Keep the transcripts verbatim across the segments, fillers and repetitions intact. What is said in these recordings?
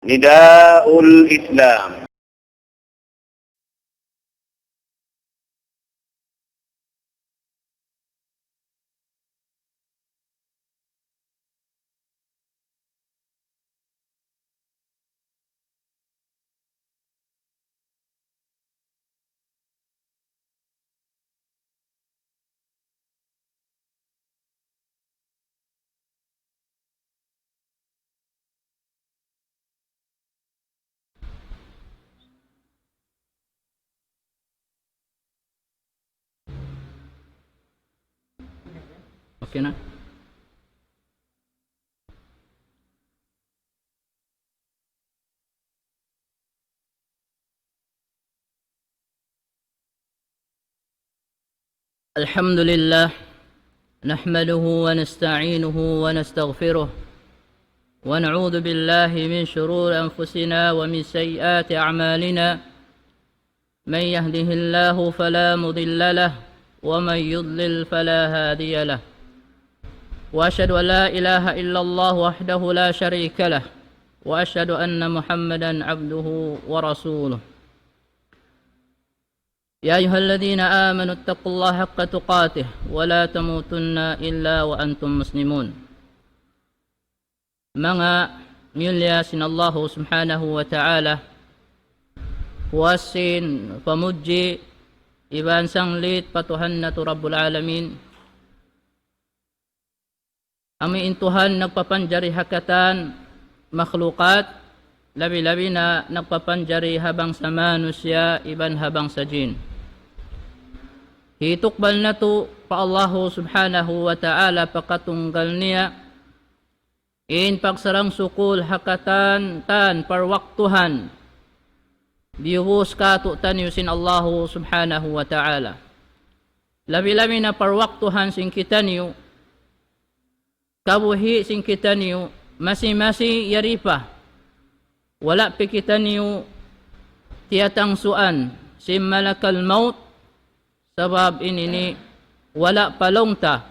نداء الإسلام. Okay na? الحمد لله، نحمده ونستعينه ونستغفره، ونعوذ بالله من شرور أنفسنا ومن سيئات أعمالنا. من يهده الله فلا مضل له، ومن يضلل فلا هادي له. وأشهد أن لا إله إلا الله وحده لا شريك له، وأشهد أن محمدا عبده ورسوله. يا أيها الذين آمنوا اتقوا الله حق تقاته ولا تموتن إلا وأنتم مسلمون. Manga miyulliya sin Allahu Subhanahu wa Ta'ala, puas sin pamudji iban sanglit pa Tuhan natu' Rabbul Alamin. Amu in Tuhan nagpapanjari ha katan makhlukat, labi-labi na nagpapanjari ha bangsa manusiya' iban ha bangsa jin. Hitukbal natu' pa Allahu Subhanahu wa Ta'ala pakatunggal niya, in pagsarang-sukul ha katan-katan parwaktuhan diyubus kātu'niyu sin Allahu Subhanahu wa Ta'ala. Labi-labi na parwaktuhan sin kitaniyu, kabuhi' sin kitaniyu, masi-masi yari pa. Wala' pa kitaniyu tiyatangsuan sin malakal maut, sabab in ini wala' pa laung ta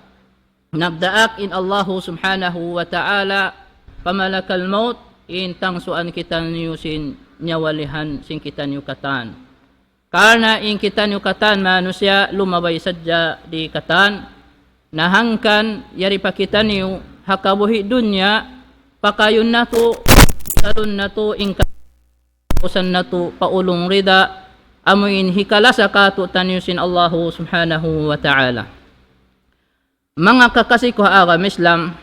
nagdaak in Allahu Subhanahu wa Ta'ala pa malakal maut, in tangsuan kitaniyu sin nyawalihan sin kitaniyu katan. Karna' in kitaniyu katan manusiya' lumabay sadja di katan. Na hangkan yari pa kitaniyu ha kabuhi' dunya, pakayun natu', talun natu', in ka-, usan natu' pa ulung rida, amu in hikalasa kātu'niyu sin Allahu Subhanahu wa Ta'ala. Manga kakasi ku ha agama Islam,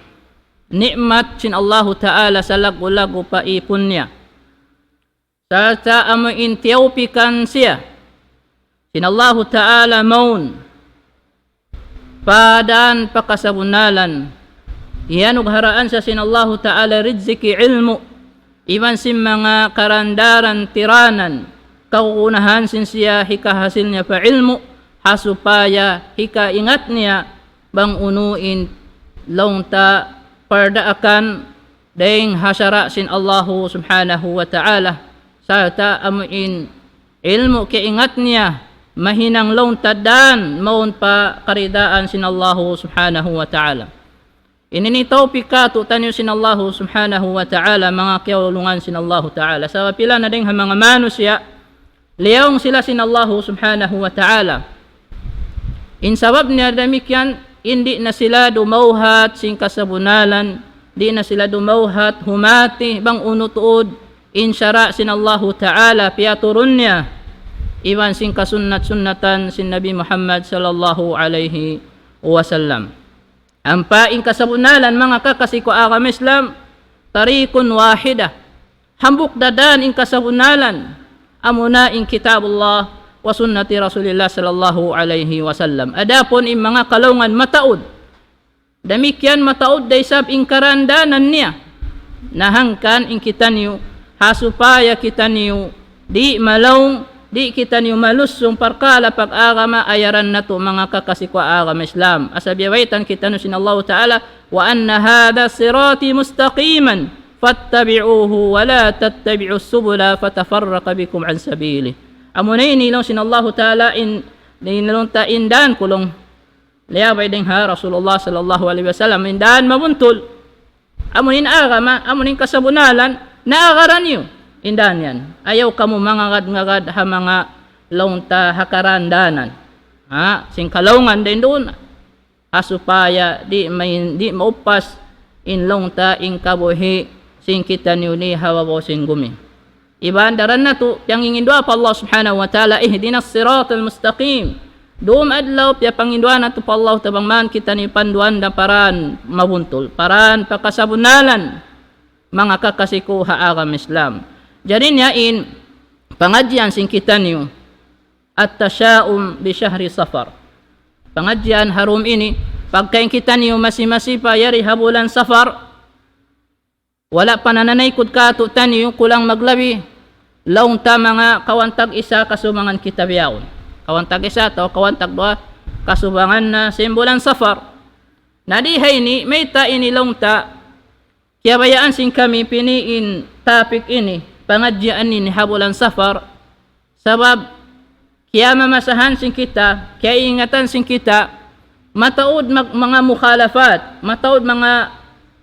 ni'mat sin Allahu Ta'ala salaggu'-laggu' pa ipun niya. Sarta' amu in tiyawpikan siya sin Allahu Ta'ala mawn pa dān pa kasabunnalan. Iyanugharaan siya sin Allahu Ta'ala rizki, ilmu', iban sin manga karandaran tiranan, kagunahan sin siya hikahasil niya pa ilmu', ha supaya hikaingat niya bang unu in laung ta pardaakan dayng ha sara' sin Allahu Subhanahu wa Ta'ala, sarta' amu in ilmu' kaingat niya, mahinang laung ta dān mawn pa karidaan sin Allahu Subhanahu wa Ta'ala. Ini in tawpik kātu'niyu sin Allahu Subhanahu wa Ta'ala, manga kiyaulungan sin Allahu Ta'ala. Sabab pila na dayng ha manga manusiya', liyaung sila sin Allahu Subhanahu wa Ta'ala. In sabab niya damikkiyan, in di' na sila dumawhat sin kasabunnalan, di' na sila dumawhat humati bang unu tuud in sara' sin Allahu Ta'ala piyaturun niya, iban sin kasunnat-sunnatan sin Nabi Muhammad sallallahu alayhi wasallam. Ampa in kasabunnalan, manga kakasi ku agama Islam, tarikun wahida. Hambuuk da dān in kasabunnalan, amuna in Kitabullah wa sunnati Rasulillah sallallahu alayhi wasallam. Adapun in manga kalaungan mataud, damikkiyan mataud da isab in karandanan niya. Na hangkan in kitaniyu, ha supaya kitaniyu di' malaung, di' kitaniyu malusung parkala' pag-agama, ayaran natu' manga kakasi ku agama Islam. Asa biyaytaan kitaniyu sin Allahu Ta'ala, وأن هذا صراطي مستقيما فاتبعوه ولا تتبعوا السبل فتفرق بكم عن سبيله. Amuna ini laung sin Allahu Ta'ala in, in laung ta in dān ku laung. Liyabay dayng ha Rasulullah sallallahu alayhi wasallam, in dān mabuntul. Amu in agama, amu in kasabunnalan, Naagaran niyu in dan yan. Ayaw kamu mangagad-ngagad ha manga laung ta ha karandanan. Ha, sin kalaungan dayn duun. Ha supaya di' main-, di' maupas in laung ta in kabuhi' sin kitaniyu di ha babaw sin gumi. Iban daran natu', piyanginginduwaa pa Allah Subhanahu wa Ta'ala, اهدنا الصراط المستقيم. Dum adlaw, piyapanginduwaa natu' pa Allah ta bang man kitaniyu panduan da pa dan mabuntul, pa dan pa kasabunnalan, manga kakasi ku ha agama Islam. Jari niya in pangadjian sin kitaniyu, التشاؤم بشهر صفر. Pangadjian ha dum ini, pagka in kitaniyu masi-masi pa yari ha bulan Safar, wala' pa nananaykud kātu'niyu kulang maglabi, laung ta manga kawhaan tag-isa kasubangan kita bihaun. Kawhaan tag-isa atawa kawhaan tagduwa kasubangan na sin bulan Safar. Na di ha ini, mayta' ini laung ta, kiyabayaan sin kami pini in topic ini, pangadjian ini ha bulan Safar, sabab kiyamamasahan sin kita, kiyaingatan sin kita, mataud mag-, manga mukhalafat, mataud manga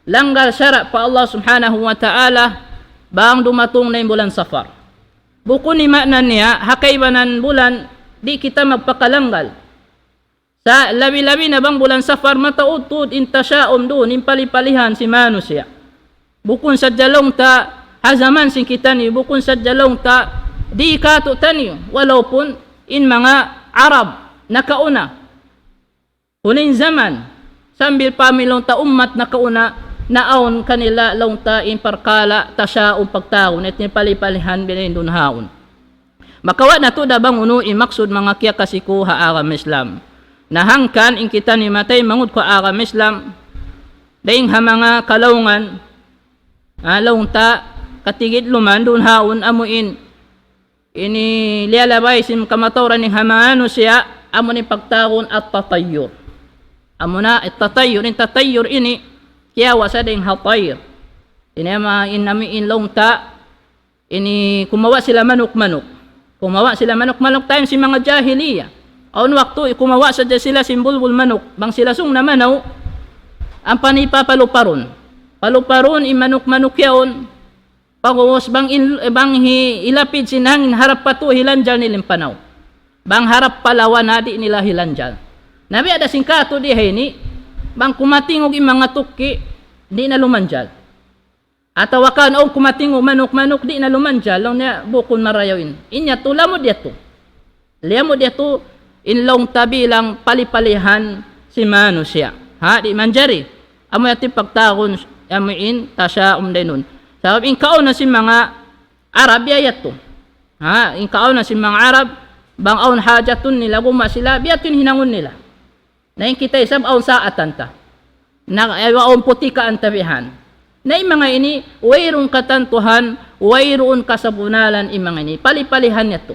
langgal sara' pa Allah Subhanahu wa Ta'ala, bang dumatung na in bulan Safar. Bukun in maana niya, ha kaibanan bulan, di' kita magpakalanggal. Sa' labi-labi na bang bulan Safar, mataud tuud in tashaum duun, in pali-palihan sin manusiya'. Bukun sadja laung ta ha jaman sin kitaniyu, bukun sadja laung ta di kātu'niyu, walaupun in manga Arab nakauna. Unu in jaman, sambil pa amu in laung ta ummat nakauna, naawn kanila laung ta in parkala' tashaum pagtawagun, hati niya pali-palihan biya' diin duun haun. Makawa' natu' da bang unu in maksud manga kiyakasi ku ha agama Islam. Na hangkan in kitaniyu matay mangud ku ha agama Islam, dayng ha manga kalaungan, ah, laung ta katigidluman duun haun amu in, ini liyalabay sin kamatauran in ha manga manusiya', amu in pagtawagun at-tatayyur. Amu na at-tatayyur, in tatayyur ini, kiyawa' sa dayng ha tayr. Ini amu in, amu in laung ta, ini kumawa' sila manuk-manuk. Kumawa' sila manuk-manuk time sin manga jahiliya. Awn waktu kumawa' sadja sila sin bulbul manuk. Bang sila sung namanaw, ampa niya paluparun. Paluparun in manuk-manuk yaun. Pag'ubus bang in, bang hi-, hilapid sin hangin harap pa tuu hilanjal nila in panaw. Bang harap pa lawa na di' nila hilanjal. Na biya' da sin kātu' di ha ini, bang kumatingug in manga tukki', di' na lumanjal. Atawa kan awn kumatingug manuk-manuk di' na lumanjal, laung niya bukun marayaw in. In yadtu lamud yadtu. Lamud yadtu in laung ta bilang pali-palihan sin manusiya'. Ha, di' manjari. Amu yadtu in pagtawagun, amu in tashaum dayn duun. Sabab in kauna sin manga Arab biya' yadtu. Ha, in kauna sin manga Arab, bang awn hajatun nila gumuwa' sila, biya' yadtu in hinangun nila. Na in kita isab awn saatan ta. Na, eh, awn putikaan ta bihan. Na in manga ini, wayruun katantuhan, wayruun kasabunnalan in manga ini. Pali-palihan yadtu.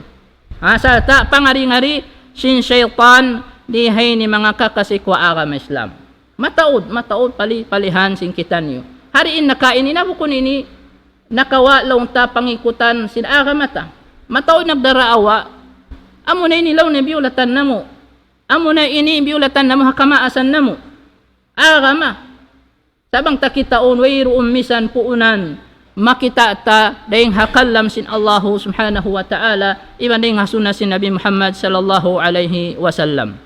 Ha, sarta' pangari-ngari sin saytan di ha ini manga kakasi ku ha agama Islam. Mataud, mataud pali-palihan sin kitaniyu. Hari in nakain ini, na bukun ini nakawa' laung ta pangikutan sin agama ta. Mataud nagdaraawa, amu na ini laung niya biyulatan namu'. Amu na ini biyulatan namu' ha kamaasan namu'. Agama. Sa' bang ta kitaun wayruun misan puunan makita' ta dayng ha kalam sin Allahu Subhanahu wa Ta'ala, iban dayng ha sunna sin Nabi Muhammad sallallahu alayhi wasallam.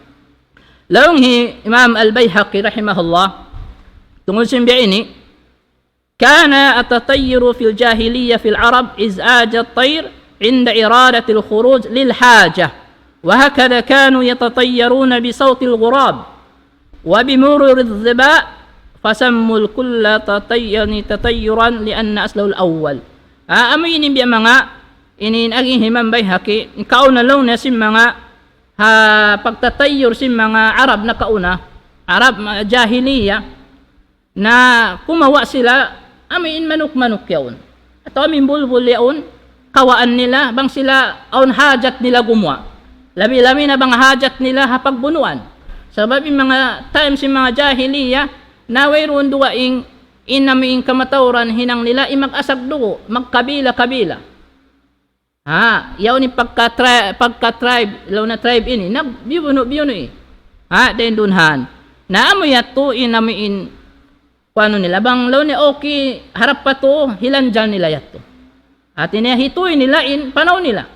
Laung hi Imam Al-Bayhaqi rahimahullah, tungud sin biya' ini, كان التطير في الجاهلية في العرب إزعاج الطير عند إرادة الخروج للحاجة، وهكذا كانوا يتطيرون بصوت الغراب وبمرور الظباء، فسموا الكل تطي-، يعني تطيرا لأن أصله الأول. Ah, amu ini biya' manga, ini in agi hi Imam Bayhaqi, in kauna laung niya sin manga, ha, pagtatayyur sin manga Arab nakauna, Arab ma-, jahiliya, na kumawa' sila, amu in manuk-manuk yaun. Atawa amu in bulbul yaun, kawaan nila, bang sila awn hajat nila gumuwa'. Labi-labi na bang hajat nila ha pagbunuan. Sabab in manga time sin manga jahiliya, na wayruun dugaing in amu in kamatauran hinang nila, in mag-asag dugu', magkabila-kabila. Ha, yaun in pagka-tri-, pagka-tribe, laung na tribe ini, nagbiyunu-biyunu eh. Ha, dayn duun han. Na amu yadtu in amu in kuanu nila, bang laung niya okay, harap pa tu, hilanjal nila yadtu. Hati niya hituy nila in panaw nila.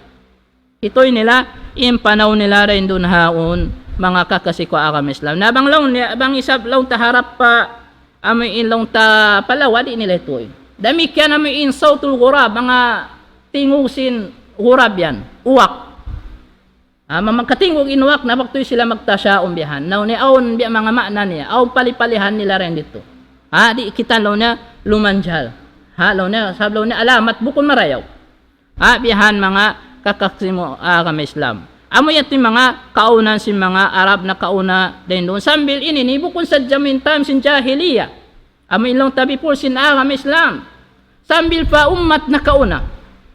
Hituy nila in panaw nila dayn duun ha yaun, manga kakasi ku agama Islam. Na bang laung niya, bang isab laung ta harap pa, amu in laung ta pa lawa, di' nila hituy. Damikkiyan amu in sawtul ghurab, manga tingug sin ghurab yan, uwak. Ha, ma-, makatingug in uwak na waktu sila magtasyaum biya' yan. Na, awn biya' manga maana niya, awn pali-palihan nila dayn didtu. Ha, di' kita laung niya lumanjal. Ha, laung niya, sabab laung niya alamat bukun marayaw. Ha, biya' yan manga kakasi ku agama Islam. Amu yadtu in manga kaunahan sin manga Arab nakauna dayn duun. Sambil ini, ini bukun sadja in time sin jahiliya. Amu in laung ta before sin agama Islam. Sambil pa ummat nakauna.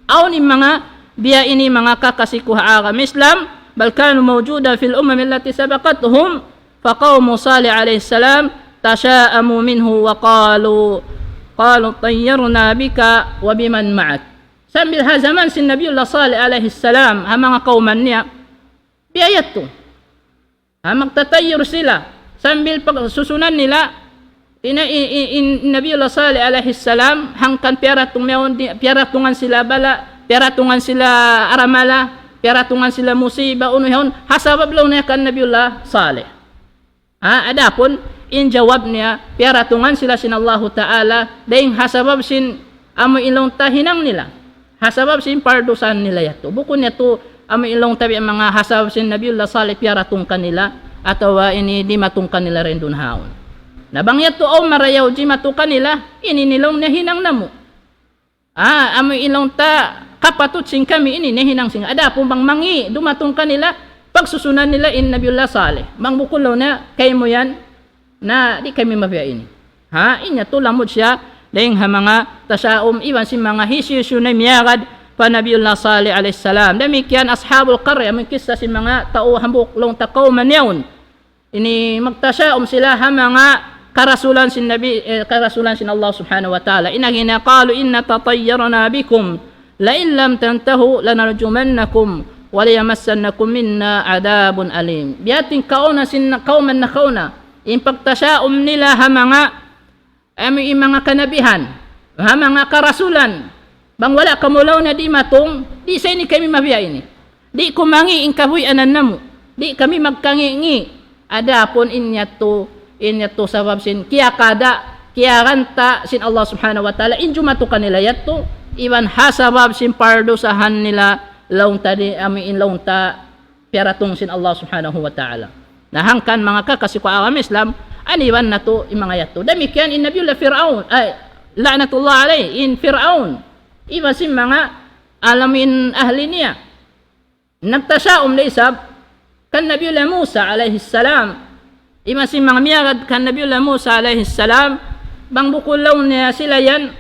Awn in manga, biya' ini manga kakasi ku ha agama Islam, بل كانوا موجودا في الأمم التي سبقتهم، فقوم صالح عليه السلام تشاءموا منه وقالوا، قالوا طيرنا بك وبمن معك. Sambil ha jaman sin Nabiullah Salih alayhi salam, ha manga kawman niya, biya' yadtu. Ha, magtatayyur sila. Sambil pagsusunan nila, tina-, i-, i-, in Nabiullah Salih alayhi salam, hangkan piyaratung mawn di-, piyaratungan sila bala, piyaratungan sila aramala, piyaratungan sila musiba, unu yaun, ha sabab laung niya kan Nabiullah Salih. Ha, adapun, in jawab niya, piyaratungan sila sin Allahu Ta'ala, dayng ha sabab sin amu in laung ta hinang nila. Ha sabab sin pardusahan nila yadtu. Bukun yadtu amu in laung ta biya' manga ha sabab sin Nabiullah Salih piyaratung kanila, atawa ini dimatung kanila dayn duun ha yaun. Na bang yadtu awn marayaw dimatung kanila, ini in laung niya hinang namu'. Ah, amu in laung ta kapatut sin kami ini, nahinang sin. Adapun bang mangi' dumatung kanila, pagsusunan nila in Nabiullah Salih. Bang bukun laung niya, kaymu yan, na di' kami mabiya' ini. Ha, in yadtu lamud siya, dayng ha manga tasyaum, iban sin manga hisiyu-siyu na miyagad pa Nabiullah Salih alayhi salam. Damikkiyan ashabul qarya, amu in kissa sin manga tau hambuuk laung ta kawman yaun. Ini magtasyaum sila ha manga karasulan sin Nabi, eh, karasulan sin Allah Subhanahu wa Ta'ala. In agi niya, قالوا إنا تطيرنا بكم لئن لم تنتهوا لنرجمنكم وليمسنكم منا عذاب أليم. Biya' ha yan in kaunahan sin kawman nakauna. In pagtasyaum nila ha manga amu in manga kanabihan, ha manga karasulan, bang wala' kamu laung niya dimatung, di' sa ini kami mabiya' ini. Di' kumangi' in kabuhianan namu', di' kami magkangi'-ngi'. Adapun in yadtu, in yadtu sabab sin kiyakada', kiyaganta' sin Allah Subhanahu wa Ta'ala, in jumatung kanila yadtu, iban ha sabab sin pardusahan nila laung ta di', amu in laung ta piyaratung sin Allah Subhanahu wa Ta'ala. Na hangkan manga kakasi ku agama Islam, aniwan natu' in manga yadtu. Damikkiyan in Nabiullah Fir'aun, ay, la'natullah alayh, in Fir'aun, iban sin manga amu in ahli niya. Nagtasyaum da isab kan Nabiullah Musa alayhi salam. Iban sin manga miyagad kan Nabiullah Musa alayhi salam, bang bukun laung niya sila yan,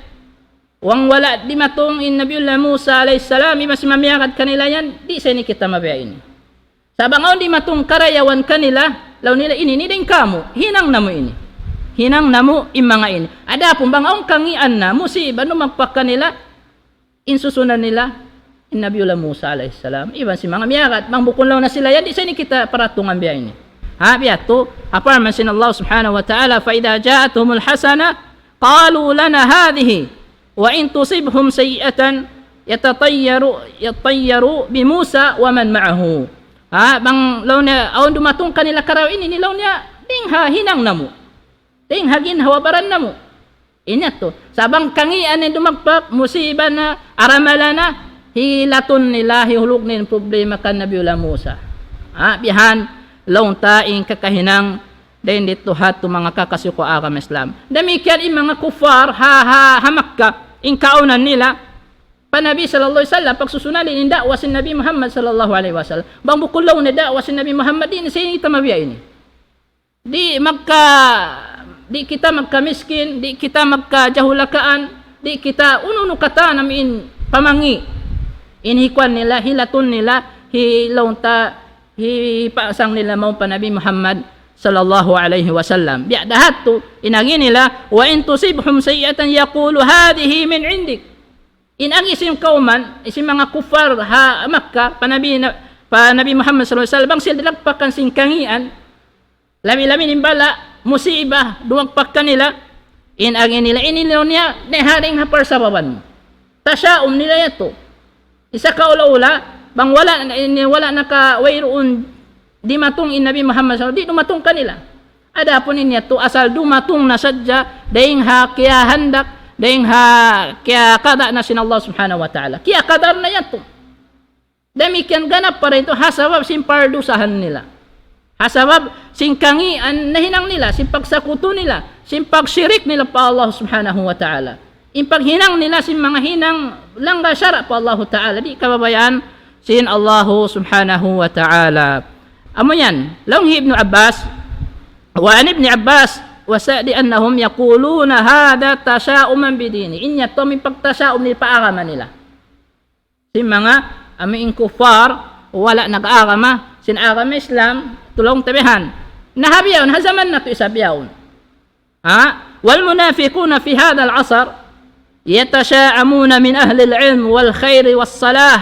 bang wala' dimatung in Nabiullah Musa alayhi salam, iban sin manga miyagad kanila yan, di' sa ini kita mabiya' ini. Sa' bang awn dimatung karayawan kanila, laung nila ini, ini dayng kamu', hinang namu' ini. Hinang namu' in manga ini. Adapun bang awn kangian na, musiba, dumagpak kanila, in susunan nila, in Nabiullah Musa alayhi salam, iban sin manga miyagad, bang bukun laung niya sila yan, di' sa ini kita paratungan biya' ini. Ha, biya' yadtu, ha parman sin Allah Subhanahu wa Ta'ala, فإذا جاءتهم الحسنة قالوا لنا هذه وإن تصبهم سيئة يتطيروا، يطيروا بموسى ومن معه. Ha, bang laung niya, awn dumatung kanila karayawan ini, ini laung niya, dayng ha hinang namu'. Dayng ha ginhawa-baran namu'. In yadtu. Sa' bang kangian in dumagpak, musiba na, aramala na, hilatun nila, hihulug nila in problema kan Nabiullah Musa. Ha, biya' yan, laung ta in kakahinang, dayng didtu ha yadtu manga kakasi ku agama Islam. Damikkiyan in manga kuffar, ha, ha, ha Makkah, in kaunahan nila, pa Nabi sallallahu alayhi wasallam, pagsusunan in da'wa sin Nabi Muhammad sallallahu alayhi wasallam. Bang bukun laung niya da'wa sin Nabi Muhammad, di' na sa ini kita mabiya' ini. Di' magka, di' kita magkamiskin, di' kita magkajahulakaan, di' kita unu-unu katan amu in pamangi'. In hikuan nila, hilatun nila, hi laung ta, hipasang nila mawn pa Nabi Muhammad sallallahu alayhi wasallam. Biya' da ha yadtu, in agi nila, وإن تصبهم سيئة يقولوا هذه من عندك. In agi sin kawman, sin manga kuffar ha Makkah, pa Nabi na, pa Nabi Muhammad sallallahu alayhi wasallam, bang sila dinagpakan sin kangian, labi-labi in bala', musiba, dumagpak kanila, In agi nila ini laung niya, dayng ha parsababan mu. Tasyaum nila yadtu. Isa kaula-ula, bang wala', ini wala' na ka wayruun dimatung in Nabi Muhammad sallallahu alayhi wasallam, di' dumatung kanila. Adapun in yadtu asal dumatung na sadja, dayng ha kiyahandak, dayng ha kiyakada na sin Allah subhanahu wa ta'ala. Kiyakadar na yadtu. Damikkiyan ganap pa dayn duun ha sabab sin pardusahan nila. Ha sabab sin kangīan nahinang nila, sin pagsakutu nila, sin pagshirik nila pa Allah subhanahu wa ta'ala. In paghinang nila sin manga hinang langgal sara' pa Allah ta'ala. Di' kabayaan sin Allah subhanahu wa ta'ala. Amu yan, laung hi Ibnu Abbas, وعن ابن عباس وسعد أنهم يقولون هذا تشاؤما بدينهم. In yadtu amu in pagtasyaum nila pa agama nila. Sin manga, amu in kuffar, wala' nag-agama sin agama Islam, laung ta bihan. Na ha bihaun, ha jaman natu' isab bihaun. Ha? والمنافقون في هذا العصر يتشاءمون من أهل العلم والخير والصلاح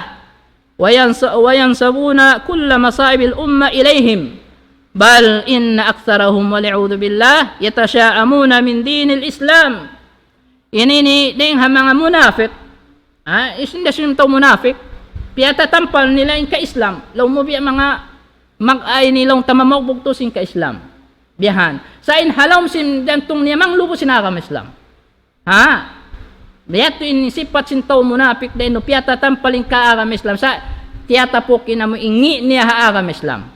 وينس-، وينسبون كل مصائب الأمة إليهم، بل إن أكثرهم والعياذ بالله يتشاءمون من دين الإسلام. Ini ini dayng ha manga munafik. Ha, isin da sin tau munafik. Piyatatampal nila in ka-Islam. Laung mu biya' manga mag-, ay ni laung ta mamaugbug tu sin ka-Islam. Biyahan. Sa' in ha lawm sin jantung niya manglubu sin agama Islam. Ha? Biya' tu in sipat sin tau munafik dayng ha piyatatampal in ka agama Islam. Sa' tiyatapuk in amu in ngi' niya ha agama Islam.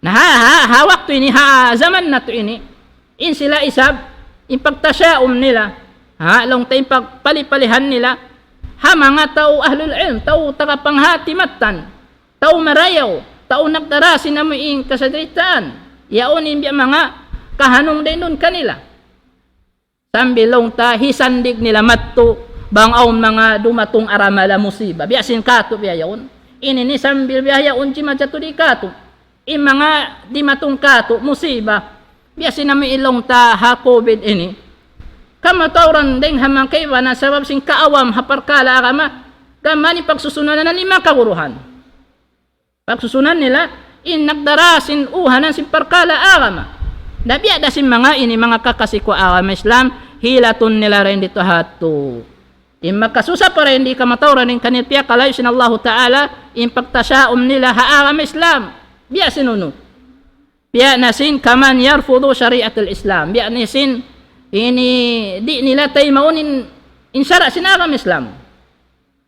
Na ha, ha, ha waktu ini, ha jaman natu' ini, in sila isab, in pagtasyaum nila, ha, laung ta in pagpali-palihan nila, ha manga tau ahlul ilm, tau tagapanghati mattan, tau marayaw, tau nagdara sin amu in kasadritaan, yaun in biya' manga kahanung dayn duun kanila. Sambil laung ta hisandig nila madtu, bang awn manga dumatung aramala musiba. Biya' sin katu' biya' yaun. Ini ini sambil biya' yaun jimatu di katu'. In manga dimatung katu' musiba. Biya' sin amu in laung ta ha covid ini. Kamatauran dayng ha manga kaibanan sabab sin kaawam ha parkala' agama. Gam mayan in pagsusunan na lima kaguruhan. Pagsusunan nila, in nagdara sin uhanan sin parkala' agama. Na biya' da sin manga ini manga kakasi ku agama Islam, hilatun nila dayn didtu ha yadtu. In makasusa pa dayn di kamatauran in kanila piyakalayu' sin Allahu Ta'ala, in pagtasyaum nila ha agama Islam. Biya' sin unu. Biya' na sin كمن يرفض شريعة الإسلام. Biya' na sin ini di' nila taymaun in, in sara' sin agama Islam.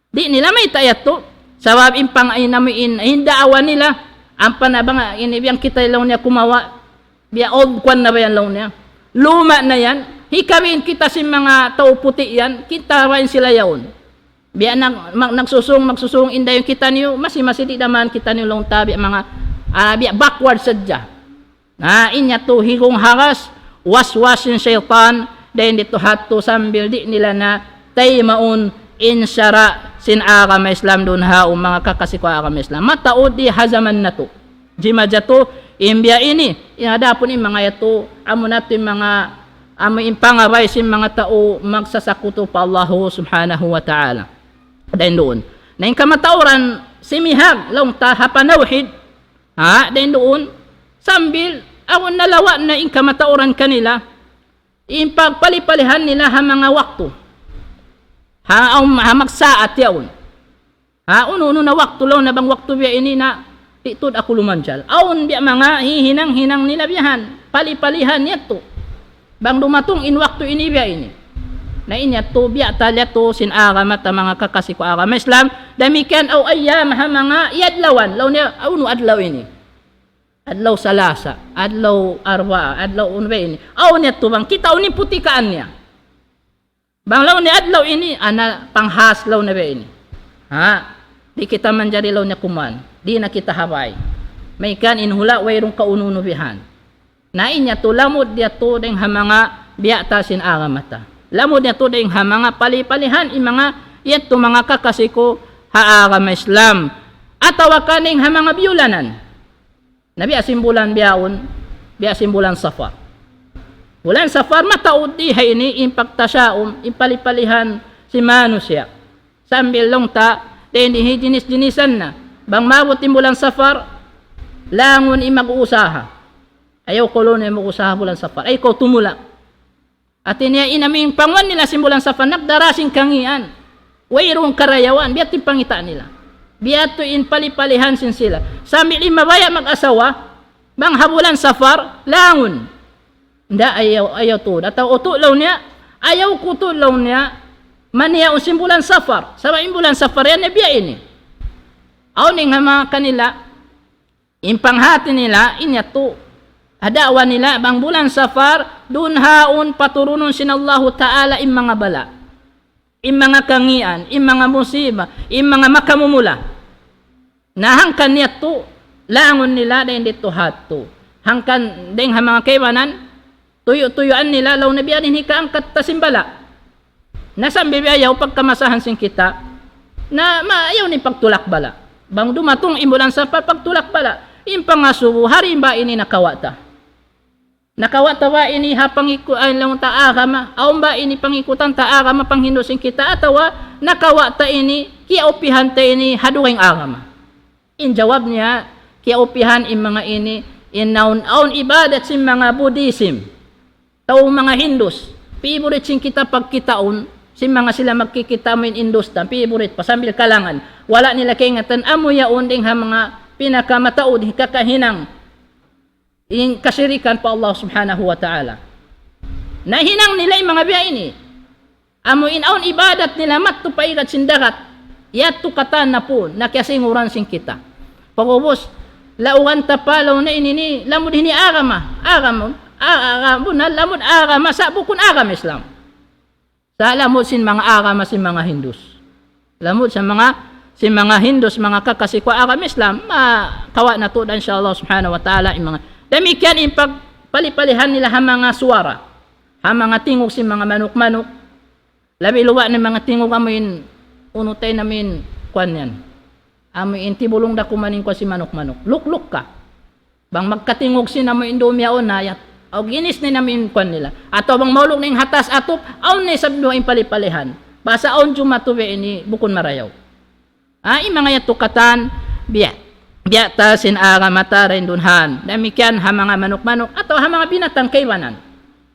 Di' nila mayta' yadtu. Sabab in pang-, in amu in, in daawa nila, ampa na bang ini biya' kita laung niya kumawa', biya' old kuwan na ba yan laung niya. Luma' na yan. Hikabi in kita sin manga tau puti' yan, kita ba in sila yaun. Biya' nag-, mag-, nagsusung, magsusung, in dayn kitaniyu, masi-masi di' da man kitaniyu laung ta, biya' manga, ah, biya' backward sadja. Na, in yadtu higung haras, waswas sin saytan, dayn didtu ha yadtu sambil di' nila na taymaun in sara' sin agama Islam duun ha yaun manga kakasi ku agama Islam. Mataud di ha jaman natu'. Jimatu in biya' ini, in adapun in manga yadtu, amu na yadtu in manga, amu in pangabay sin manga tau magsasakutu pa Allahu Subhanahu wa Ta'ala. Dayn duun. Na in kamatauran simihag, laung ta ha panawhid, ha, dayn duun, sambil, awn nalawa' na in kamatauran kanila, in pagpali-palihan nila ha manga waktu. Ha, awn, ha magsaat yaun. Ha, unu-unu na waktu laung na bang waktu biya' ini na, di' tuud aku lumanjal. Awn biya' manga hihinang-hinang nila biyahan, pali-palihan yadtu. Bang dumatung in waktu ini biya' ini. Na in yadtu biya' ta yadtu sin agama ta manga kakasi ku agama Islam. Damikkiyan aw ayyam ha manga adlawan. Laung niya, unu adlaw ini? Adlaw Salasa, adlaw Arbaa, adlaw unu ba ini? Awn yadtu bang kita unu in putikaan niya. Bang laung niya adlaw ini, ana panghas laung niya ba ini. Ha? Di' kita manjari laung niya kuman. Di' na kita habay. Maykan in hula' wayruun kaunu-unu bihan. Na in yadtu lamud yadtu dayn ha manga biya' ta sin agama ta. Lamud yadtu dayn ha manga pali-palihan in manga yadtu manga kakasi ku ha agama Islam. Atawa ka dayn ha manga biyulanan. Na biya' sin bulan bihaun, biya' sin bulan Safar. Bulan Safar mataud di ha ini in pagtasyaum, in pali-palihan sin manusiya'. Sambil laung ta, dayn di hi jinis-jinisan na. Bang maabut in bulan Safar, langun in mag-uusaha. Ayaw kaw laung niya mag-usaha bulan Safar. Ayaw kaw tumula'. Hati niya in amu in panguwan nila sin bulan Safar nagdara sin kangīan. Wayruun karayawan, biya' tu in pangita' nila. Biya' tu in pali-palihan sin sila. Sambil in mabaya' mag-asawa, bang ha bulan Safar, langun. Nda, ayaw, ayaw tuud. Atawa utu' laung niya, ayaw ku tuud laung niya, maniyaun sin bulan Safar. Sabab in bulan Safar yan, biya' ini. Awn in ha manga kanila, in panghati nila, in yadtu. Ha da'wa nila, bang bulan Safar, duun haun paturunun sin Allahu Ta'ala in manga bala'. In manga kangīan, in manga musiba, in manga makamumula. Na hangkan yadtu, langun nila dayn didtu ha yadtu. Hangkan dayn ha manga kaibanan, tuyu'-tuyuan nila, laung na biya' diin hikaangkat ta sin bala'. Na sambil biya' yaun pagkamasahan sin kita, na ma-, ayaw niyu pagtulak bala'. Bang dumatung in bulan Safar pagtulak bala'. In pangasubu, ha rimba ini nakawa' ta. Nakawa' ta ba ini ha pangiku-, ay, laung ta agama, awn ba ini pangikutan ta agama panghindu' sin kita, atawa nakawa' ta ini, kiyaupihan ta ini ha dugaing agama. In jawab niya, kiyaupihan in manga ini, in naun-aun ibadat sin manga Buddhism. Tau manga Hindus, favorite sin kita pagkitaun, sin manga sila magkikita' amu in Hindus, ta favorite pa sambil kalangan. Wala' nila kaingatan, amu yaun dayn ha manga pinakamataud kakahinang in kasirikan pa Allah Subhanahu wa Ta'ala. Na hinang nila in manga biya' ini. Amu in awn ibadat nila madtu pa igad sin dagat. Yadtu katan na pun, na kiyasinguran sin kita. Pag'ubus, laugan ta pa laung na ini ini, lamud ini agama. Agama, a-, agama, bunnal lamud agama, sa' bukun agama Islam. Sa' lamud sin manga agama sin manga Hindus. Lamud sin manga, sin manga Hindus, manga kakasi ku agama Islam, ma-, kawa' natu' da, insya Allah Subhanahu wa Ta'ala, in manga. Damikkiyan in pagpali-palihan nila ha manga suwara, ha manga tingug sin manga manuk-manuk. Labi luwa' na in manga tingug amu in, unu tay na amu in, kuwan yan. Amu in tibulung da kuman in kuwan sin manuk-manuk. Lukluk ka. Bang magkatingug sin amu in dum yaun na yat-, aw ginis na in amu in kuwan nila. Atawa bang maulug na in ha taas atup, awn na isab duwa in pali-palihan. Bang sa awn jumatu biya' ini bukun marayaw. Ah, in manga yadtu katan, biya', biya' ta sin agama ta dayn duun han. Damikkiyan ha manga manuk-manuk, atawa ha manga binatang kaibanan.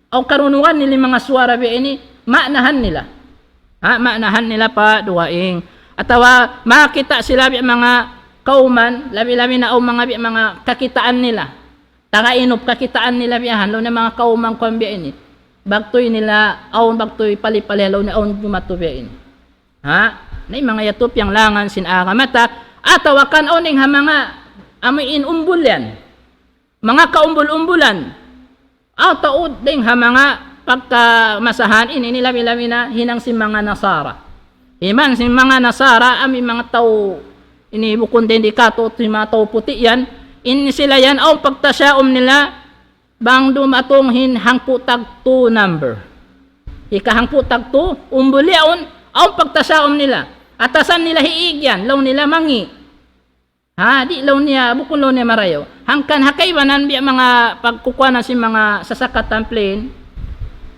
Aw karungugan nila in manga suwara biya' ini, maanahan nila. Ha, maanahan nila pa dugaing. Atawa makakita' sila biya' manga kawman, labi-labi na awn manga biya' manga kakitaan nila. Taga inup kakitaan nila biya' han, laung niya manga kawman kuwan biya' ini. Bagtuy nila, awn bagtuy pali-pali, laung niya awn jumatu biya' ini. Ha? Na in manga yadtu piyanglangan sin agama ta, atawa kan awn dayn ha manga amu in umbul yan. Manga kaumbul-umbulan. Aw taud dayn ha manga pagkamasahan ini, ini labi-labi na hinang sin manga Nasara. Hinang sin manga Nasara, amu in manga tau ini bukun dayn di katu', sin manga tau puti' yan. In sila yan, awn pagtasaum nila, bang dumatung in hangpu' tagtu number. Hika hangpu' tagtu, umbul yaun, awn pagtasaum nila. Atasan nila hiig yan, laung nila mangi'. Ha, di' laung niya, bukun laung niya marayaw. Hangkan ha kaibanan biya' manga pagkukuanan sin manga sasakatan plane,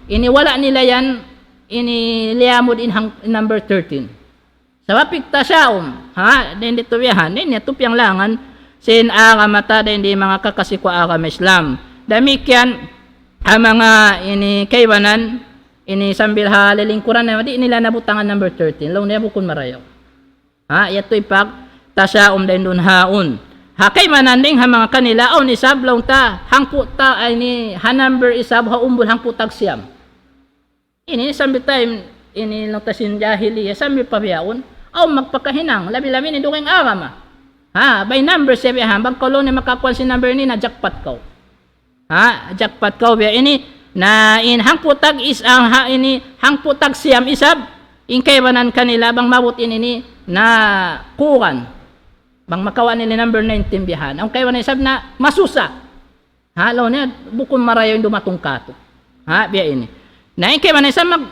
ini wala' nila yan, ini liyamud in hang-, number thirteen. Sabab pagtasaum, ha, dayn di tubiyahan, dayn di tupiyanglangan, sin agama ta, dayn di manga kakasi ku agama Islam. Damikkiyan, ha manga ini kaibanan, ini sambil ha lilingkuran na, di' nila nabutangan number thirteen, laung niya bukun marayaw. Ha, yadtu in pagtasaum dayn duun haun. Ha kaibanan dayn ha manga kanila, awn isab laung ta, hangpu' ta, ay ni, ha number isab, ha umbul hangpu' tagsiyam. Ini sambil time, ini laung ta sin jahiliya, sambil pa bihaun, awn magpakahinang, labi-labi na in dugaing agama. Ha, by number siya biya' ha, bang kaw laung niya makakuan sin number ini, na-jackpot kaw. Ha, jackpot kaw biya' ini. Na in hangpu' tag is-, ah, ha, ini hangpu' tagsiyam isab, in kaibanan kanila bang maabut ini ni, na kuwan. Bang makawa' nila number nineteen biya' ha. Awn kaibanan isab na masusa. Ha, laung niya, bukun marayaw in dumatung katu'. Ha, biya' ini. Na in kaibanan isab mag-,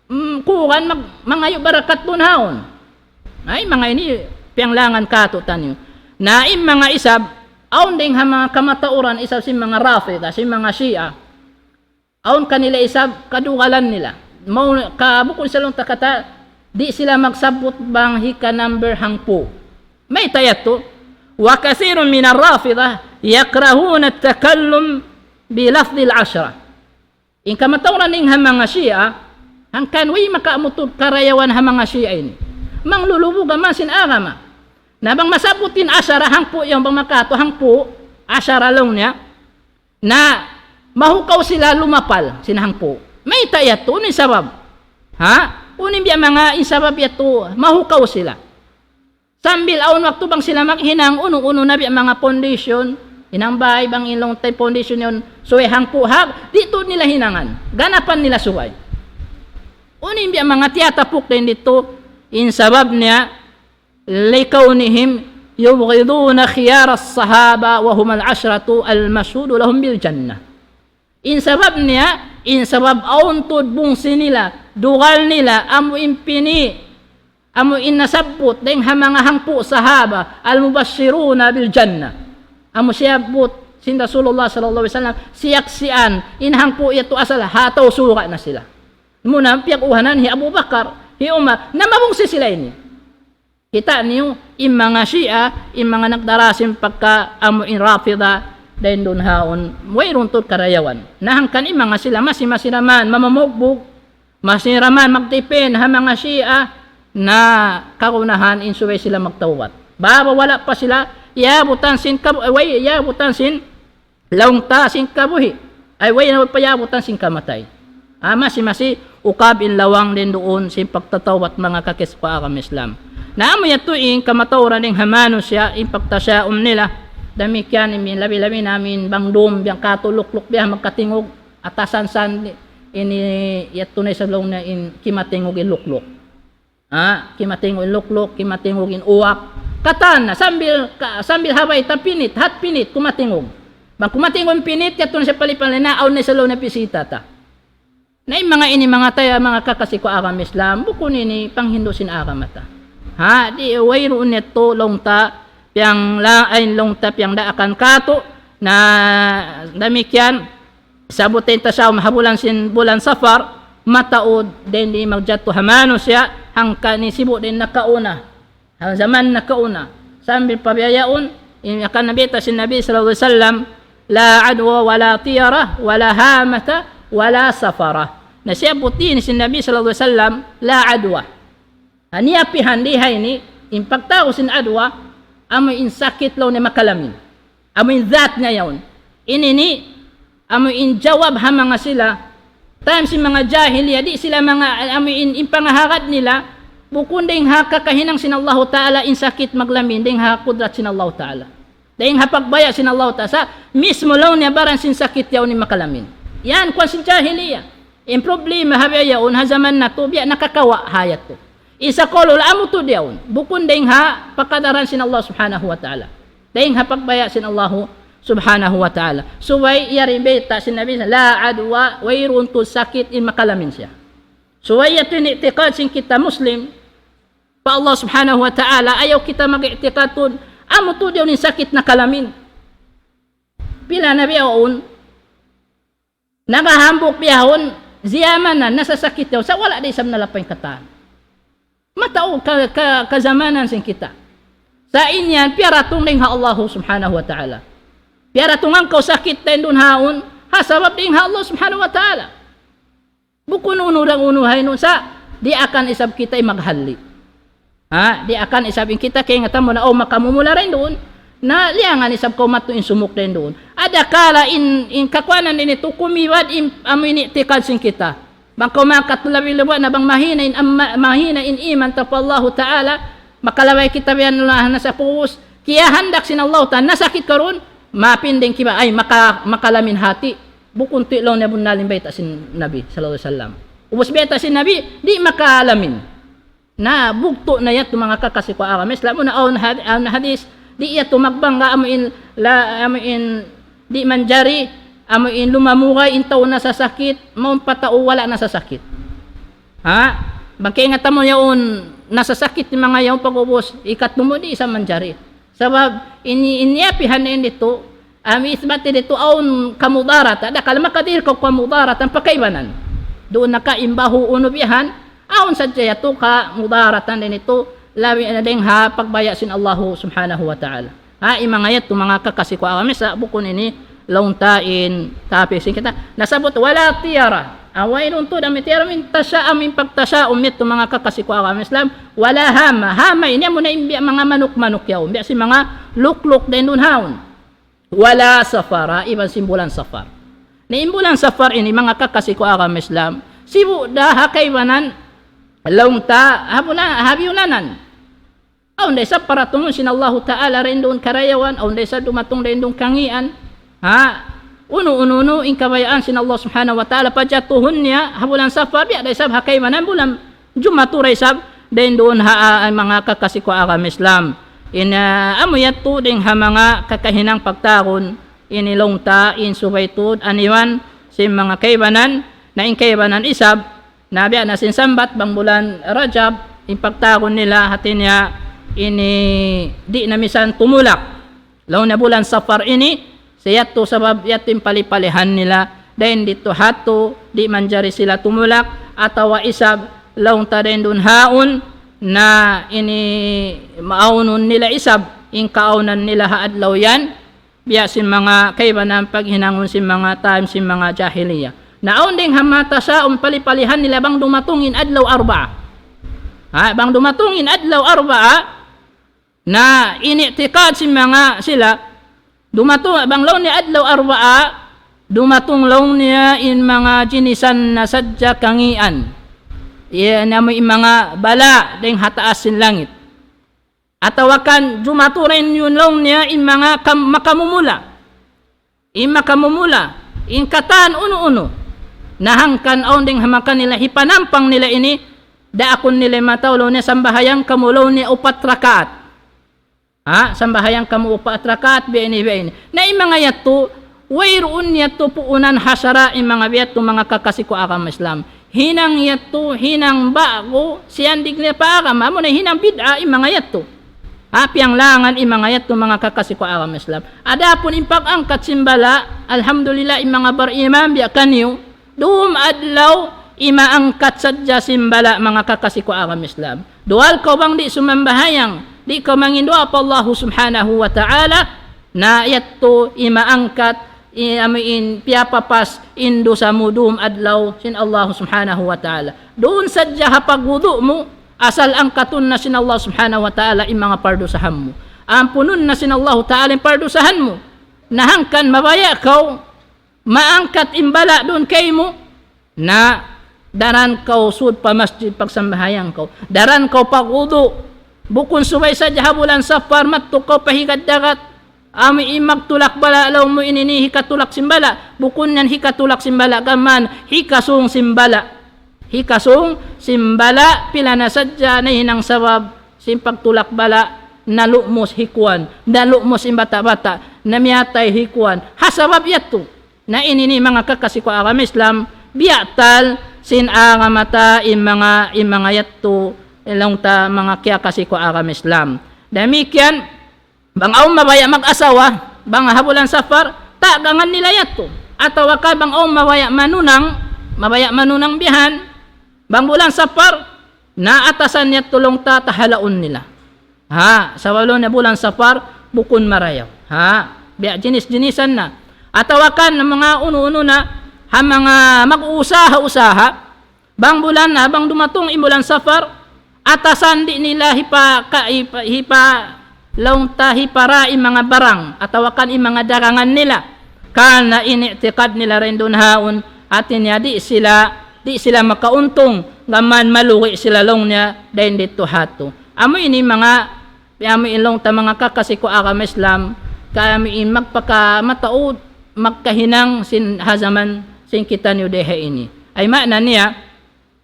mm, kuwan mag-, mangayu' barakat duun haun. Na in manga ini, piyanglangan katu' taniyu. Na in manga isab, awn dayn ha manga kamatauran isab sin manga Rafida, sin manga Shia. Awn kanila isab kadugalan nila. Mawn ka bukun sa laung ta kata, di' sila magsabbut bang hika number hangpu'. Mayta' yadtu? وكثير من الرافضة يكرهون التكلم بلفظ العشرة. In kamatauran dayn ha manga Shia, hangkan way makamutud karayawan ha manga Shia ini. Manglulubug aman sin agama. Na bang masabbut in ashara hangpu' yaun, bang makatu hangpu', ashara laung niya. Na mahukaw sila lumapal sin hangpu'. Mayta' yadtu, unu in sabab? Ha? Unu in biya' manga in sabab yadtu, mahukaw sila. Sambil awn waktu bang sila maghinang unu-unu na biya' manga foundation, hinang bay bang in laung ta in foundation yaun, subay hangpu' hag, di' tuud nila hinangan. Ganapan nila subay. Unu in biya' manga tiyatapuk dayn didtu, in sabab niya, لكونهم يبغضون خيار الصحابة وهم العشرة المشهود لهم بالجنة. In sabab niya, in sabab awn tuud bungsi nila, dugal nila, amu in pini', amu in nasabbut dayn ha manga hangpu' sahaba, المبشرون بالجنة. Amu siyabbut sin Rasulullah sallallahu alayhi wasallam, siyaksian, in hangpu' yadtu asal, ha tau surga' na sila. Muna piyag-uhanan hi Abu Bakar, hi Umar, na mabungsi sila ini. Kita' niyu, in manga Shia, in manga nagdara sin pagka amu in Rafida, dayn duun ha yaun, wayruun tuud karayawan. Na hangkan in manga sila masi-masi da man mamamugbug, masi da man magdipin ha manga Shia, na kagunahan in subay sila magtawbat. Bang wala' pa sila, yabutan sin kab-, way, yabutan sin laung ta sin kabuhi'. Ay, way na payabutan sin kamatay. Ah, masi-masi, ukab in lawang dayn duun sin pagtatawbat manga kakis ku agama Islam. Na amu yadtu in kamatauran dayn ha manusiya', in pagtasaum nila. Damikkiyan in labi-labi na amu in bang dum, bang katu' lukluk biya' magkatingug, atasan san ini yadtu na isab laung niya in kimatingug in lukluk. Ha, kimatingug in lukluk, kimatingug in uwak. Katan na, sambil, ka-, sambil ha bayta' pinit, hat pinit, kumatingug. Bang kumatingug in pinit, yadtu na siya pali-pali na, awn na isab laung niya pisita ta. Na in manga ini manga taya, manga kakasi ku agama Islam, bukun ini panghindu' sin agama ta. Ha, di' wayruun yadtu laung ta, piyang la-, ay laung ta, piyangdaakan katu', na damikkiyan, Sabutin ta sa ha bulan sin, bulan Safar, mataud dayn di magjatu ha manusiya', hangkan in sibu' dayn nakauna. Ha jaman nakauna. Sambil pa biya' yaun, in yakan bayta' sin Nabi sallallahu alayhi wasallam, لا عدوى ولا طيرة ولا هامة ولا صفرة. Na siyabbut ini sin Nabi sallallahu alayhi wasallam, لا عدوى. Ha, niyapihan di ha ini, in pagtawagun sin adwa, amu in sakit laung niya makalamin. Amu in zat niya yaun. Ini ini, amu in jawab ha manga sila. Time sin manga jahiliya, di' sila manga, amu in, in pangahagad nila, bukun dayn ha kakahinang sin Allahu Ta'ala, in sakit maglamin, dayn ha kudrat sin Allahu Ta'ala. Dayn ha pagbaya' sin Allahu Ta'ala. Sa' mismu laung niya baran sin sakit yaun in makalamin. Yan, kuwan sin jahiliya. In problema ha biya' yaun, ha jaman natu', biya' nakakawa' ha yadtu. Isa kaul, amu tuud yaun. Bukun dayn ha pakadaran sin Allah Subhanahu wa Ta'ala. Dayn ha pagbaya' sin Allahu Subhanahu wa Ta'ala. Subay yari bayta' sin Nabi, لا عدوى, wayruun tuud sakit in makalamin siya. Subay yadtu in i'tikad sin kita Muslim, pa Allah Subhanahu wa Ta'ala, ayaw kita mag-i'tikad tuud, amu tuud yaun in sakit nakalamin. Pila na biya' yaun, nakahambuuk bihaun, ziyamanan, nasasakit yaun, sa' wala' da isab nalapay katan. Mataud ka, ka, kajamanan sin kita. Sa' in yan, piyaratung dayn ha Allahu Subhanahu wa Ta'ala. Piyaratungan kaw sakit dayn duun haun, ha sabab dayn ha Allah Subhanahu wa Ta'ala. Bukun unu-unu da unu haynun sa', diyaak isab kita in maghali. Ha, diyaak isab in kita kaingatan mu na, o, makamumula dayn duun. Na liyangan isab kaw madtu in sumuk dayn duun. Adakala in, in kakuanan ini tuud kumiwad in, amu in i'tikad sin kita. Bang kaw makatulabi luba na bang mahina in, amma-, mahina in iman ta pa Allahu Ta'ala, makalabay kita biya' na sa' puus, kiyahandak sin Allahu Ta'ala, nasakit kaw duun, mapinding kiba, ay, maka-, makalamin hati. Bukun tuud laung niya bunnal in bayta' sin Nabi sallallahu alayhi wasallam. Ubus bayta' sin Nabi, di' makalamin. Na, bugtu' na yadtu manga kakasi ku agama Islam. Unu, awn had-, awn hadis, di' yadtu magbangga amu in, la, amu in, di' manjari, amu in lumamugay in tau nasasakit, mawn pa tau wala' nasasakit. Ha? Bang kaingatan mu yaun nasasakit in manga yaun pag'ubus, ikatmu di' sa manjari. Sabab, ini, in niyapihan na in didtu, amu isbat didtu awn kamudaratan, adakala makadihil kaw kamudaratan pa kaibanan. Duun na ka in bahu' unu bihan, awn sadja yadtu kamudaratan dayn didtu, labi na dayn ha pagbaya' sin Allahu Subhanahu wa Ta'ala. Ha, in manga yadtu, manga kakasi ku agama Islam, bukun ini, laung ta in topic sin kita. Nasabbut, ولا طيرة. Awn wayruun tuud amu in tiyara, amu in tasha'um, amu in pagtasha'um yadtu manga kakasi ku agama Islam. ولا هامة. Hama ini amuna in biya' manga manuk-manuk yaun. Biya' sin manga lukluk dayn duun haun. ولا صفر, iban sin bulan Safar. Na in bulan Safar ini manga kakasi ku agama Islam, sibu' da ha kaibanan laung ta ha bula-, ha biyulanan. Awn da isab paratungun sin Allahu Ta'ala dayn duun karayawan, awn da isab dumatung dayn duun kangīan. Ha? Unu-unu in kabayaan sin Allah Subhanahu wa Ta'ala pajatuhun niya ha bulan Safar, biya' da isab ha kaibanan bulan jumatu da isab dayn duun ha, ah, manga kakasi ku agama Islam. In, ah, amu yadtu dayn ha manga kakahinang pagtawagun ini laung ta in subay tuud aniwan sin manga kaibanan, na in kaibanan isab, na biya' na sin sambat bang bulan Rajab, in pagtawagun nila hati niya ini di' na misan tumulak. Laung niya bulan Safar ini, sa yadtu sabab yadtu in pali-palihan nila, dayn didtu ha yadtu, di' manjari sila tumulak, atawa isab laung ta dayn duun haun, na ini maawnun nila isab, in kaawnan nila ha adlaw yan, biya' sin manga kaibanan paghinangun sin manga time sin manga jahiliya. Na awn dayn ha manga tasha'um pali-palihan nila bang dumatung in adlaw Arba'a. Ha, bang dumatung in adlaw Arba'a, na in i'tiqad sin manga sila, dumatung, bang laung niya adlaw Arba'a, dumatung laung niya in manga jinisan na sadja kangīan. Yan amu in manga bala' dayn ha taas sin langit. Atawa kan jumatu dayn duun laung niya in manga kam-, makamumula. In makamumula, in katan unu-unu. Na hangkan awn dayn ha makanila hipanampang nila ini, daakun nila in mata laung niya sambahayang kamu laung niya upat rakaat. Ha, sambahayang kamu upat rakaat, biya' ini, biya' ini. Na in manga yadtu, wayruun yadtu puunan ha sara' in manga biya' yadtu manga kakasi ku agama Islam. Hinang yadtu, hinang ba'gu, siyandig niya pa agama, amuna hinang bid'a in manga yadtu. Ha, piyanglangan in manga yadtu manga kakasi ku agama Islam. Adapun in pag-angkat sin bala', alhamdulillah in manga bariman biya' kaniyu, dum adlaw imaangkat sadja sin bala' manga kakasi ku agama Islam. Duwal kaw bang di' sumambahayang, di' kaw manginduwaa pa Allahu Subhanahu wa Ta'ala, na yadtu imaangkat, i-, amu in piyapapas in dusa mu dum adlaw sin Allahu Subhanahu wa Ta'ala. Duun sadja ha pagwudu' mu, asal angkatun na sin Allah Subhanahu wa Ta'ala in manga pardusahan mu. Ampunun na sin Allahu Ta'ala in pardusahan mu. Na hangkan mabaya' kaw, maangkat in bala' duun kaymu, na daran kaw sud pa masjid pagsambahayang kaw. Daran kaw pagwudu'. Bukun subay sadja ha bulan Safar, mattu kaw pa higad dagat. Amu in magtulak bala' laung mu ini, ini hikatulak sin bala'. Bukun yan hikatulak sin bala', gām hikasūng sin bala'. Hikasūng sin bala', pila na sadja nahinang sabab sin pagtulak bala', nalumus hi kuwan, nalumus in bata'-bata', namiyatay hi kuwan. Ha sabab yadtu. Na ini ini manga kakasi ku agama Islam, biya' tal sin agama ta in manga, in manga yadtu, laung ta manga kiyakasi ku agama Islam. Damikkiyan, bang awn mabaya' mag-asawa, bang ha bulan Safar, tagangan nila yadtu. Atawa ka bang awn mabaya' manunang, mabaya' manunang bihan, bang bulan Safar, na atasan yadtu laung ta tahalaun nila. Ha, sabab laung niya bulan Safar, bukun marayaw. Ha, biya' jinis-jinisan na. Atawa kan manga unu-unu na, ha manga mag-uusaha-usaha, bang bulan, ha, bang dumatung in bulan Safar, atasan di' nila hipa-, ka-, hipa-, hipa-, laung ta hipara in manga barang, atawa kan in manga dagangan nila. Karna' in i'tiqad nila dayn duun haun, hati niya di' sila, di' sila makauntung, gām malugi' sila laung niya dayn didtu ha yadtu. Amu ini manga, amu in laung ta manga kakasi ku agama Islam, kami in magpakamataud, magkahinang sin ha jaman sin kitaniyu dayha ini. Ay maana niya,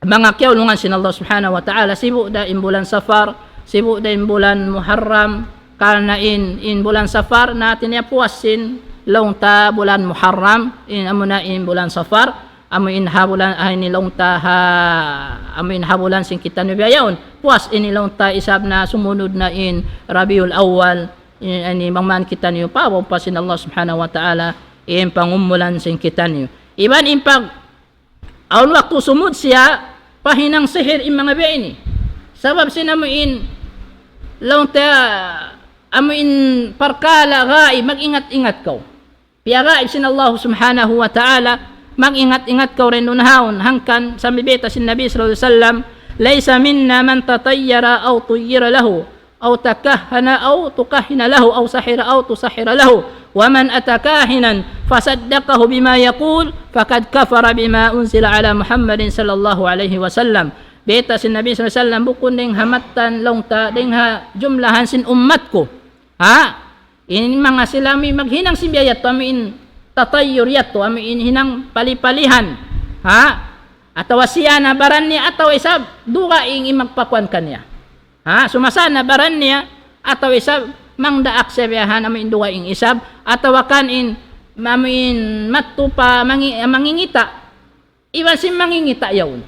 manga kiyaulungan sin Allah Subhanahu wa Ta'ala, sibu' da in bulan Safar, sibu' da in bulan Muharram, karna' in, in bulan Safar, na hati niya puas sin laung ta bulan Muharram, in amuna in bulan Safar, amu in ha bulan, ah, ini laung ta ha, amu in ha bulan sin kitaniyu biya' yaun. Puas ini laung ta isab na sumunud na in Rabiul Awwal, in, ini bang man kitaniyu pa, pa sin Allah Subhanahu wa Ta'ala, in pangumulan sin kitaniyu. Iban in pag, awn waktu sumud siya, pahinang sihir in manga biya' ini. Sabab sin amu in, laung ta, amu in parkala' gaib, mag-ingat-ingat kaw. Piyagaib sin Allah subhanahu wa ta'ala, mag-ingat-ingat kaw dayn duun haun, hangkan sambil bayta' sin Nabi sallallahu alayhi wasallam, ليس منا من تطير أو طير له، أو تكهن أو تكهن له، أو سحر أو تسحر له، ومن أتى كاهنا فصدقه بما يقول فقد كفر بما أنزل على محمد صلى الله عليه وسلم. Bayta' sin Nabi sallallahu alayhi wasallam, bukun dayn ha mattan laung ta, dayn ha jumlahan sin ummat ku. Ha? In manga sila amu in maghinang sin biya' yadtu, amu in tatayyur yadtu, amu in hinang pali-palihan. Ha? Atawa siya na baran niya, atawa isab dugaing in magpakuan kaniya. Ha? Sumasa na baran niya, atawa isab mangdaak siya biya' han, amu in dugaing isab, atawa kan in, amu in mattu pa mangi-, mangingita'. Iban sin mangingita' yaun.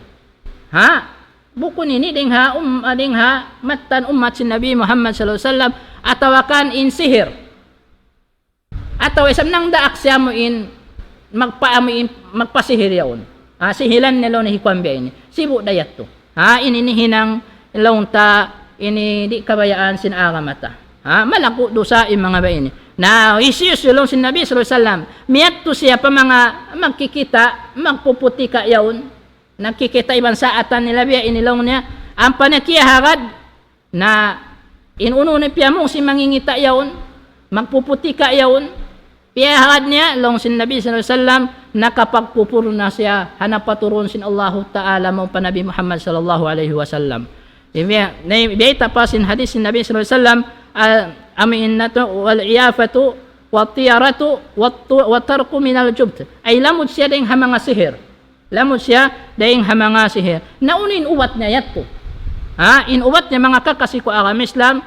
Ha? Bukun ini dayn ha, um, dayn ha mattan ummat sin Nabi Muhammad sallallahu alayhi wasallam, atawa kan in sihir. Atawa isab nangdaak siya amu in magpa-, amu in magpasihir yaun. Ha, sihilan niya laung niya hi kuwan biya' ini. Sibu' da yadtu. Ha, ini in hinang laung ta ini di' kabayaan sin agama ta. Ha, malaggu' dusa in manga biya' ini. Na, hisiyu-siyu laung sin Nabi sallallahu alayhi wasallam, miyadtu siya pa manga magkikita', magpuputika' yaun. Nagkikita' iban saatan nila biya' ini laung niya. Ampa niya kiyahagad, na in unu-unu piyamung sin mangingita' yaun, magpuputika' yaun, piyahagad niya, laung sin Nabi sallallahu alayhi wasallam, nakapagkupur na siya ha napaturun sin Allahu Ta'ala mawn pa Nabi Muhammad sallallahu alayhi wasallam. Biya', na, bayta' pa sin hadith sin Nabi sallallahu alayhi wasallam, ah, amu in natu', والعيافة والطيرة والت-، والترك من الجبت. Ay lamud siya dayn ha manga sihir. Lamud siya dayn ha manga sihir. Na unu in ubat niya yadtu? Ha, in ubat niya manga kakasi ku agama Islam,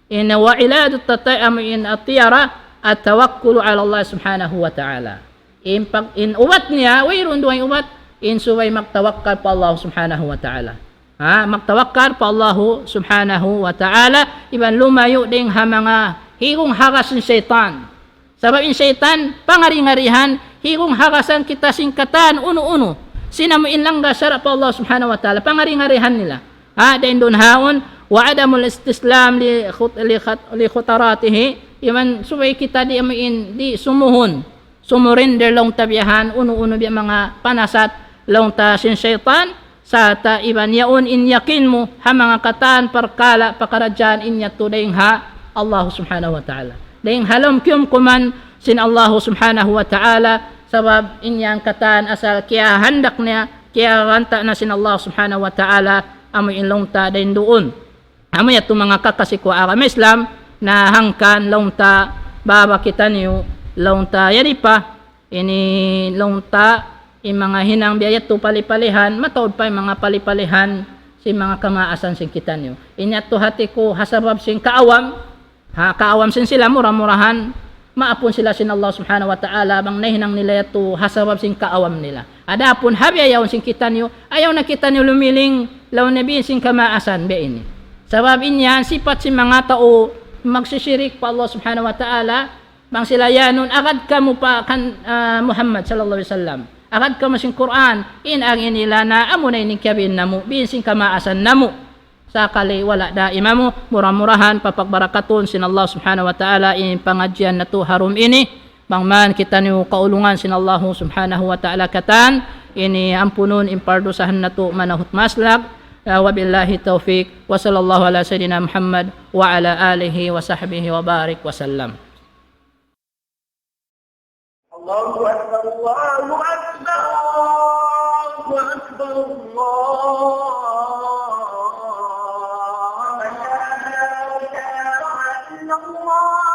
in وعلاج التط-، amu in الطيرة التوكل على الله سبحانه وتعالى. In pag-, in ubat niya, wayruun dugaing ubat, in subay magtawakkal pa Allah subhanahu wa ta'ala. Ha, magtawakkal pa Allah subhanahu wa ta'ala, iban lumayu' dayn ha manga higung hagas sin saytan. Sabab in saytan, pangari-ngarihan, higung hagasan kita sin katan unu-unu. Sin amu in langgal sara' pa Allah subhanahu wa ta'ala, pangari-ngarihan nila. Ha, dayn duun haun, وعدم الاستسلام لخط-، لخط-، لخطراته, iban subay kita di' amu in, di' sumuhun, sumurender laung ta biya' han, unu-unu biya' manga panasat laung ta sin saytan, sarta' iban yaun in yakin mu ha manga katan parkala' pakaradjaan in yadtu dayn ha Allah subhanahu wa ta'ala. Dayn ha lawm kiyumkuman sin Allah subhanahu wa ta'ala, sabab in yan katan asal kiyahandak niya, kiyaganta' na sin Allah subhanahu wa ta'ala, amu in laung ta dayn duun. Amu yadtu manga kakasi ku agama Islam, na hangkan laung ta baba kitaniyu, laung ta yari pa, ini laung ta, in manga hinang biya' yadtu pali-palihan, mataud pa in manga pali-palihan, sin manga kamaasan sin kitaniyu. In yadtu hati ku ha sabab sin kaawam, ha, kaawam sin sila mura-murahan, maapun sila sin Allah subhanahu wa ta'ala, bang nahinang nila yadtu ha sabab sin kaawam nila. Adapun ha biya' yaun sin kitaniyu, ayaw na kitaniyu lumiling, laung Nabi sin kamaasan biya' ini. Sabab in yan, sipat sin manga tau magsisirik pa Allah subhanahu wa ta'ala, bang sila yanun, agad kamu pa kan, ah, Muhammad sallallahu alayhi wasallam. Agad kamu sin Qur'an, in agi nila na amu na ini kiyabiin namu', biin sin kamaasan namu'. Sakali wala' da imamu, mura-murahan papagbarakatun sin Allah subhanahu wa ta'ala in pangadjian natu' ha dum ini. Bang man kitaniyu kaulungan sin Allah subhanahu wa ta'ala katan, ini ampunun in pardusahan natu' manahut maslag. Ah, وبالله التوفيق. وصلى الله على سيدنا محمد وعلى آله وصحبه وبارك وسلم. الله أكبر، الله أكبر، الله أكبر، الله أكبر. لا إله إلا الله.